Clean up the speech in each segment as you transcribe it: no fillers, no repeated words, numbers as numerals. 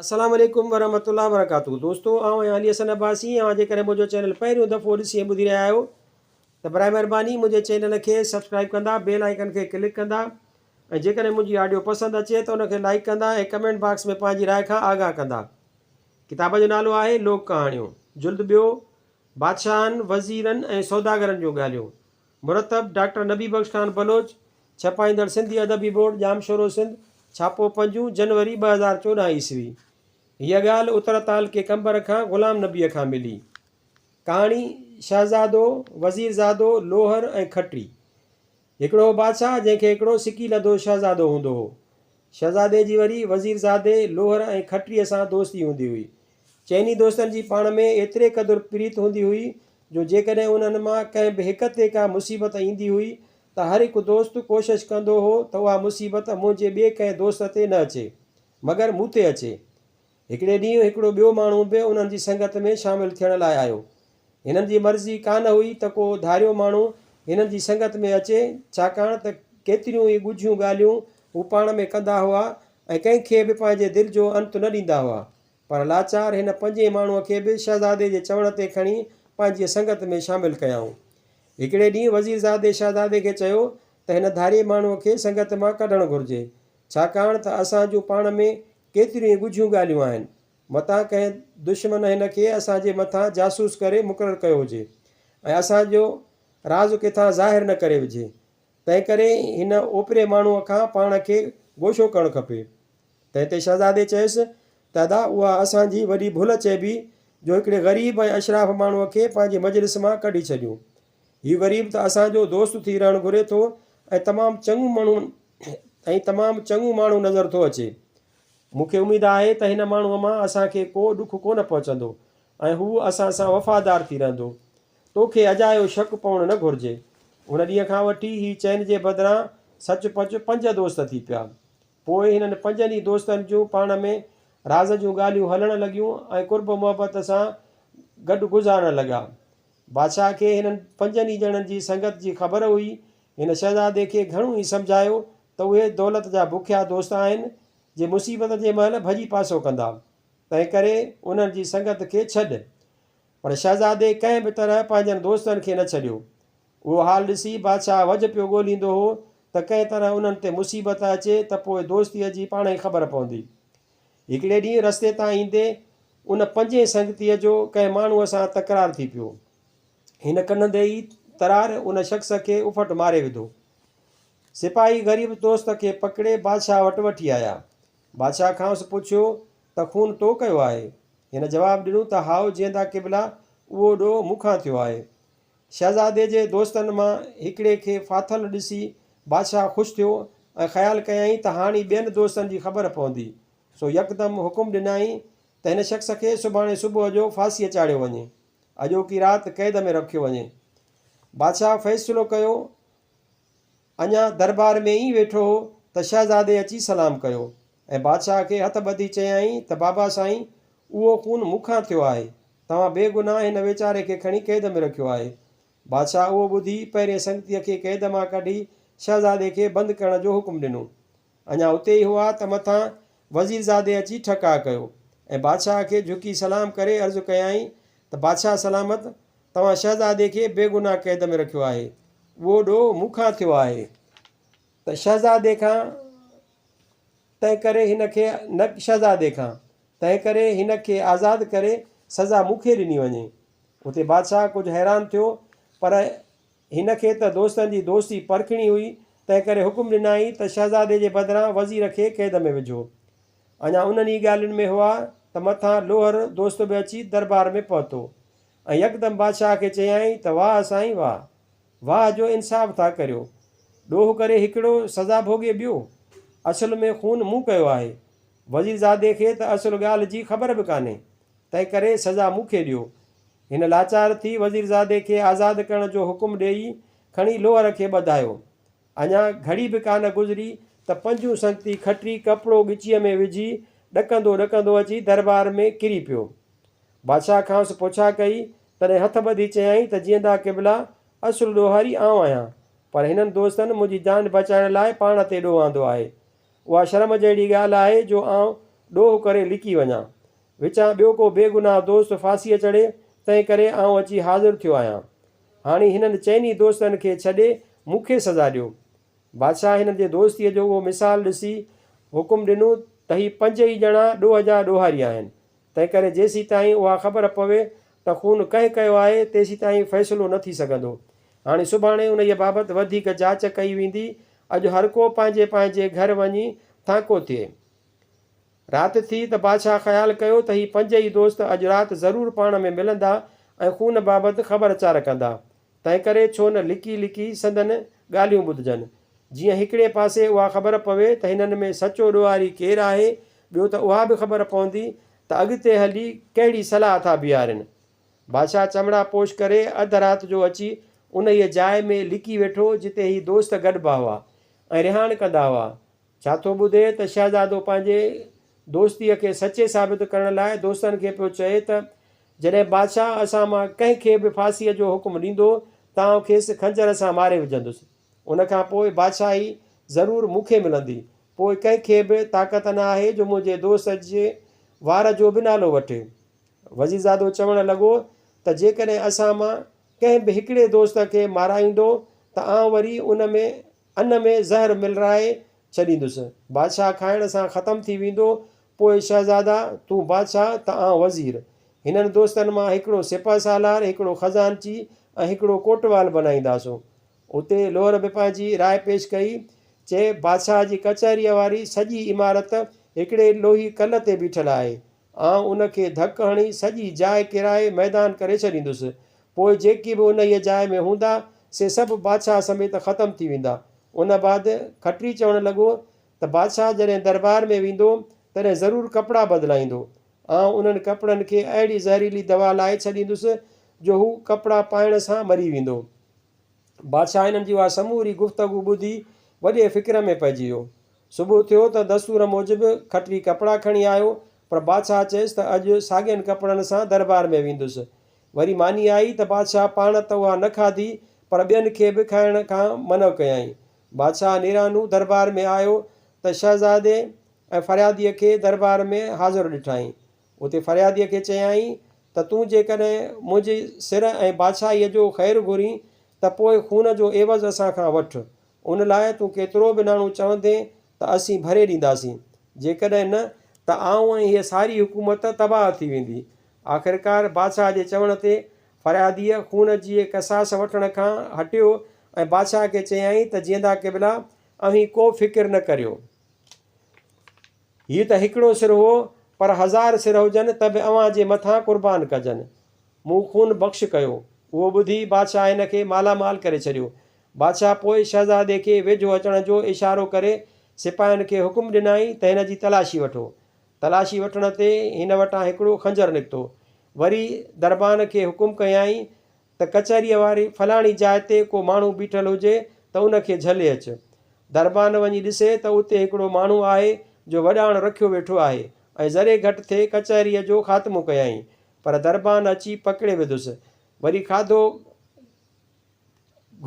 السلام عليڪم ورحمة الله وبرڪاته دوستو آئون آهيان علي حسن عباسي اوهان جيڪڏهن منهنجو چينل پهريون دفعو ڏسي ۽ ٻڌي رهيا آهيو ته برائي مهرباني منهنجي چينل کي سبسڪرائب ڪندا بيل آئيڪن کي ڪلڪ ڪندا ۽ جيڪڏهن منهنجي آڊيو پسند اچي ته ان کي لائيڪ ڪندا ۽ ڪمينٽ باڪس ۾ پنهنجي راء کان آگاهه ڪندا ڪتاب جو نالو آهي لوڪ ڪهاڻيون جلد ٻيو بادشاهن وزيرن ۽ سوداگرن جون ڳالهيون مرتب، ڊاڪٽر نبي بخش خان بلوچ، ڇپائيندڙ سنڌي ادبي بورڊ، ڄامشورو سنڌ، ڇاپو پنجون، جنوري 2014 عيسوي. هيء ڳالهه اتر تعلقي قنبر کان غلام نبيء کان ملي. ڪهاڻي، شهزادو، وزيرزادو، لوهر ۽ کٽري. هڪڙو هو بادشاهه، جنهن کي هڪڙو سڪيلڌو شهزادو هوندو هو. شهزادي جي وري وزيرزادي، لوهر ۽ کٽريء سان دوستي هوندي هئي. چئني دوستن جي پاڻ ۾ ايتري قدر پريت هوندي هئي جو جيڪڏهن انهن مان ڪنهن به هڪ تي ڪا مصيبت ايندي هئي ته هر هڪ دوست ڪوشش ڪندو هو ته اها مصيبت منهنجي ٻئي ڪنهن دوست تي نه اچي مگر مون تي اچي. هڪڙي ڏينهن هڪڙو ٻيو ماڻهو به انهن جي سنگت ۾ شامل ٿيڻ لاء آيو. هنن جي مرضي ڪانه هئي ته ڪو ڌاريو ماڻهو هنن جي سنگت ۾ اچي، ڇاڪاڻ ته ڪيتريون ئي ڳجهيون ڳالهيون هو پاڻ ۾ ڪندا هئا ۽ ڪنهن کي به پنهنجي دل جو انت نه ڏيندا هئا. پر لاچار هن پنجين ماڻهوء کي به شهزادي جي چوڻ تي کڻي پنهنجيء سنگت ۾ شامل ڪيائون. هڪڙي ڏينهن وزيرزادي شهزادي کي چيو ته هن ڌارئي ماڻهوء کي سنگت مان ڪڍڻ گهرجي، ڇاڪاڻ ته اسان جون پاڻ ۾ ڪيتريون ئي ڳجهيون ڳالهيون آهن. متان ڪنهن دشمن هن کي اسان جي مٿان جاسوس ڪري مقرر ڪيو هجي ۽ اسان جو راز ڪٿان ظاهر نه ڪري وجهي. تنهنڪري هن اوپري ماڻهوء کان پاڻ کي گوشو ڪرڻ کپي. تنهن تي شهزادي چيس ته ادا اها اسان جي وڏي ڀل چئبي جو هڪڙي غريب ۽ اشراف ماڻهوء کي پنهنجي مجلس مان ڪڍي ڇڏيون. هي غريب ته اسان جو دوست ٿي رهڻ گهري ٿو ۽ تمام چڱو ماڻهو ۽ تمام چڱو ماڻهو نظر ٿو اچي. مون کي اميد آهي ته هن ماڻهوء مان اسان کي ڪو ڏک ڪونه پهچندو ۽ هو اسان سان وفادار ٿي رهندو. تو کي اجايو شڪ پوڻ نه گهرجي. ان ڏينهن کان وٺي هي چئن جي بدران سچ پچ پنج دوست ٿي پيا. پوء هنن پنجن ئي دوستن جون پاڻ ۾ راز جون ڳالهيون هلڻ لڳيون ۽ قرب محبت سان گڏ گذارڻ لڳا. بادشاهه کي هنن پنجن ئي ڄڻن جي سنگت جي خبر هئي. هن شهزادي کي گهڻو ئي سمجهايو ته اهي دولت جا بکيا دوست آهن، جي مصيبت جي مهل ڀڄي پاسو ڪندا، تنهنڪري انهن جي سنگت کي ڇڏ. پر شهزادي ڪنهن به طرح پنهنجن دوستن کي نه ڇڏيو. اهو حال ڏسي بادشاهه وجهه پيو ڳوليندو هو ته ڪنهن طرح انهن تي مصيبت اچي ته پوء دوستيء جي پاڻهئي خبر پوندي. هڪڙي ڏينهن رستي تان ايندي ان پنجين سنگتيء جو ڪنهن ماڻهوء سان تڪرار ٿي پيو. هن ڪنندي ئي ترار ان شخص کي اڦٽ ماري وڌو. سپاهي غريب دوست کي پڪڙي بادشاهه وٽ وٺي آيا. بادشاهه کانئس پڇيو ته خون تو ڪيو آهي؟ هن جواب ڏنو ته هائو جيئندا قبلا اهو ڏوهه مون کان ٿيو آهي. شهزادي جي دوستن مان هڪڙي کي ڦاٿل ڏسي بادشاهه خوش ٿيو ۽ خيال ڪيائين ته هاڻي ٻين دوستن جي خبر پوندي، سو يڪدم حڪم ڏنائين ته هن شخص کي سڀاڻي صبح جو ڦاسيء چاڙهيو وڃي. اڄوڪي رات قيد ۾ رکيو وڃي. بادشاهه فيصلو ڪيو. اڃا دربار ۾ ئي ويٺو هو ته شهزادي اچي سلام ڪيو ۽ بادشاهه کي هٿ ٻڌي چيائين ته بابا سائين اهو خون مون کان ٿيو آهي، توهان بي گناهه هن ويچاري کي کڻي قيد ۾ رکيو آهي. بادشاهه اهو ٻڌي پهرين سنگتيء کي قيد مان ڪڍي شهزادي کي بند ڪرڻ جو حڪم ڏنو. اڃا اتي ئي هئا ته مٿان وزيرزادي اچي ٺڪاء ڪيو ۽ بادشاهه کي جهڪي سلام ڪري عرض ڪيائين ته بادشاهه سلامت! توهان شهزادي کي بيگناهه قيد ۾ رکيو آهي، اهو ڏوهه مون کان ٿيو آهي ته شهزادي کان، تنهنڪري هن کي نه شهزادي کان، تنهنڪري هن کي آزاد ڪري سزا مون کي ڏني وڃي. اتي بادشاهه ڪجهه حيران ٿيو، پر هن کي ته دوستن جي دوستي پرکڻي هئي، تنهنڪري حڪم ڏنائين ته شهزادي جي بدران وزير کي قيد ۾ وجهو. اڃا انهن ئي ڳالهين ۾ هئا ته مٿان لوهر دوست به اچي دربار ۾ پهتو ۽ يڪدم بادشاهه کي چيائين ته واهه سائين واهه! واهه جو انصاف ٿا ڪريو. ڏوهه ڪري هڪڙو، سزا ڀوڳي ٻيو. اصل ۾ خون مون ڪيو آهي. وزيرزادي کي ته اصل ڳالهه جي خبر به ڪانهي، تنهنڪري سزا مون کي ڏيو. هن لاچار ٿي وزيرزادي کي آزاد ڪرڻ جو حڪم ڏيئي کڻي لوهر کي ٻڌايو. اڃا گهڙي به ڪانه گذري ته پنجون سنگتي کٽري ڪپڙو ڳچيء ۾ وجهي ڏڪندو ڏڪندو اچي دربار ۾ ڪري پيو. بادشاهه کانئس پڇا ڪئي، تڏهن هٿ ٻڌي چيائين ته جيئندا قبلا، اصل ڏوهاري آئون آهيان، پر هنن دوستن منهنجي جان بچائڻ لاء پاڻ تي ڏوهه آندو آهي. اها شرم جهڙي ڳالهه آهي جو آئون ڏوهه ڪري لڪي وڃان. وچان ٻيو ڪو بيگناهه دوست ڦاسيء چڙهي، تنهن ڪري آئون اچي حاضر ٿيو آهيان. هاڻي هنن چئني دوستن کي ڇڏي مون کي سزا ڏيو. بادشاهه هنن جي دوستيء جو اهو مثال ڏسي حڪم ڏنو ته هي پنج ئي ڄڻا ڏوهه جا ڏوهاري آهن، تنهنڪري جيسيتائين اها خبر پوي ته خون ڪنهن ڪيو آهي، تيسيتائين فيصلو نه ٿي سگهندو. هاڻي سڀاڻي انهيء بابت وڌيڪ جاچ ڪئي ويندي. اڄ هرڪو پنهنجي پنهنجي گهر وڃي ٿانڪو ٿئي. رات ٿي ته بادشاهه خيال ڪيو ته هي پنج ئي دوست اڄ رات ضرور پاڻ ۾ ملندا ۽ خون بابت خبر چار ڪندا. تنهنڪري ڇو نه لڪي لڪي سندن ڳالهيون ٻڌجن. جيئن هڪڙي پاسي اها خبر پوي ته هنن ۾ سچو ڏوهاري ڪير آهي، ٻيو ته اها به خبر پوندي ته اڳتي هلي ڪهڙي صلاح ٿا بيهارين. بادشاهه چمڙا پوش ڪري اڌ رات جو اچي انهيء جاء ۾ لڪي ويٺو جتي هي دوست گڏبا هئا ۽ رهاڻ ڪندا هئا. ڇا ٿو ٻڌي ته شهزادو پنهنجي دوستيء کي سچي ثابت ڪرڻ لاء دوستن کي پيو چئي ته جڏهن بادشاهه اسان مان ڪنهن کي به ڦاسيء جو حڪم ڏيندو ته آئون کيس خنجر سان ماري وجهندس. ان کان پوء بادشاهي ضرور مون کي ملندي. پوء ڪنهن کي به طاقت نه آهي جو منهنجي دوست جي وار جو به نالو وٺي. وزيرزادو چوڻ لڳو ته جيڪڏهن اسان مان ڪنهن به هڪڙي دوست کي مارائيندو ته آئون وري ان ۾ ان ۾ زهر ملرائي ڇڏيندس. بادشاهه کائڻ سان ختم ٿي ويندو. پوء شهزادا، تون بادشاهه ته آئون وزير. هنن دوستن مان هڪڙو سپهه سالار، هڪڙو خزانچي ۽ هڪڙو ڪوٽوال بنائينداسون. اتي لوهر به پنهنجي راء پيش ڪئي. چي، بادشاهه جي ڪچهريء واري سڄي عمارت هڪڙي لوهي ڪل تي بيٺل آهي. آئون ان کي ڌڪ هڻي سڄي جاء ڪيرائي ميدان ڪري ڇڏيندس. پوء جيڪي به انهيء جاء ۾ هوندا، سي سڀ بادشاهه سميت ختم ٿي ويندا. ان بعد کٽري چوڻ لڳو ته بادشاهه جڏهن دربار ۾ ويندو، تڏهن ضرور ڪپڙا بدلائيندو. آئون انهن ڪپڙن کي اهڙي زهريلي دوا لائي ڇڏيندس، جو هو ڪپڙا پائڻ سان مري ويندو. بادشاهه هنن جي اها سموري گفتگو ٻڌي وڏي فڪر ۾ پئجي ويو. صبح ٿيو ته دستور موجب کٽري ڪپڙا کڻي آيو، پر بادشاهه چيس ته اڄ ساڳين ڪپڙن سان دربار ۾ ويندس. وري ماني آئي ته بادشاهه پاڻ ته اها نه کاڌي، پر ٻين کي به کائڻ کان منع ڪيائين. بادشاهه نيرانو دربار ۾ آيو ته شهزادي ۽ فرياديء کي دربار ۾ حاضر ڏٺائين. اتي فرياديء کي چيائين ته تون جيڪڏهن منهنجي سر ۽ بادشاهيء جو خير گهرين ته پوء خون جو عيوض اسان کان وٺ. ان لاء تون ڪيترو به ناڻو چوندين ته اسين ڀري ڏينداسين. جيڪڏهن نه ته آئون ۽ هيء ساري حڪومت تباهه ٿي ويندي. آخرڪار بادشاهه جي چوڻ تي فرياديء خون جي قصاص وٺڻ کان هٽيو ۽ بادشاهه کي چيائين ته جيئندا قبلا، اوهين ڪو فڪر نه ڪريو. هيء ته هڪڙو سر هو، پر هزار سر هجن ته به اوهان جي مٿان قربان ڪجن. مون خون بخش ڪيو. اهو ٻڌي بادشاهه هن کي مالا مال ڪري ڇڏيو. بادشاهه پوء شهزادي کي ويجهو اچڻ جو اشارو ڪري سپاهين کي حڪم ڏنائين ته هن جي تلاشي وٺو. تلاشي وٺڻ تي هن وٽان هڪڙو خنجر نڪتو. وري دربان کي حڪم ڪيائين ته ڪچهريء واري فلاڻي جاء تي ڪو ماڻهو بيٺل هجي ته ان کي جهلي اچ. دربان وڃي ڏسي ته اتي هڪڙو ماڻهو آهي جو وڏاڻ رکيو ويٺو آهي ۽ ذري گهٽ ٿئي ڪچهريء جو خاتمو ڪيائين. پر دربان اچي پڪڙي وڌس. وري کاڌو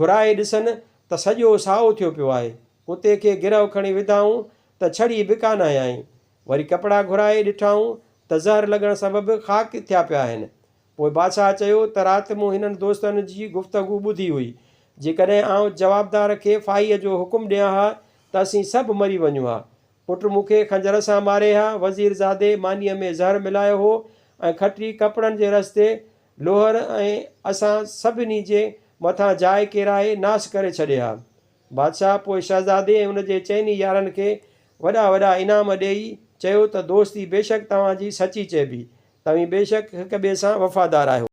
گهرائي ڏسن ته سڄو سائو ٿيو پيو آهي. ڪتي کي گرهه کڻي وڌائون ته ڇڙي به ڪانه هنيائين. وري ڪپڙا گهرائي ڏٺائون ته زهر لڳڻ سبب خاڪ ٿيا پيا آهن. پوء بادشاهه چيو ته رات مون هنن دوستن جي گفتگو ٻڌي هئي. جيڪڏهن آئون جوابدار کي ڦاهيء جو حڪم ڏيان ها ته اسين سڀ مري وڃون ها. پٽ مون کي خنجر سان ماري ها، وزير زادي مانيء ۾ زهر ملايو هو ۽ کٽري ڪپڙن جي رستي لوهر ۽ اسان سڀني جي مٿان جاء ڪيرائي ناس ڪري ڇڏي ها. بادشاهه پوء شهزادي ۽ ان جي چئني يارن کي وڏا وڏا انعام ڏيئي چيو ته دوستي بيشڪ توهان جي سچي چئبي. توهين بيشڪ هڪ ٻئي سان وفادار آهيو.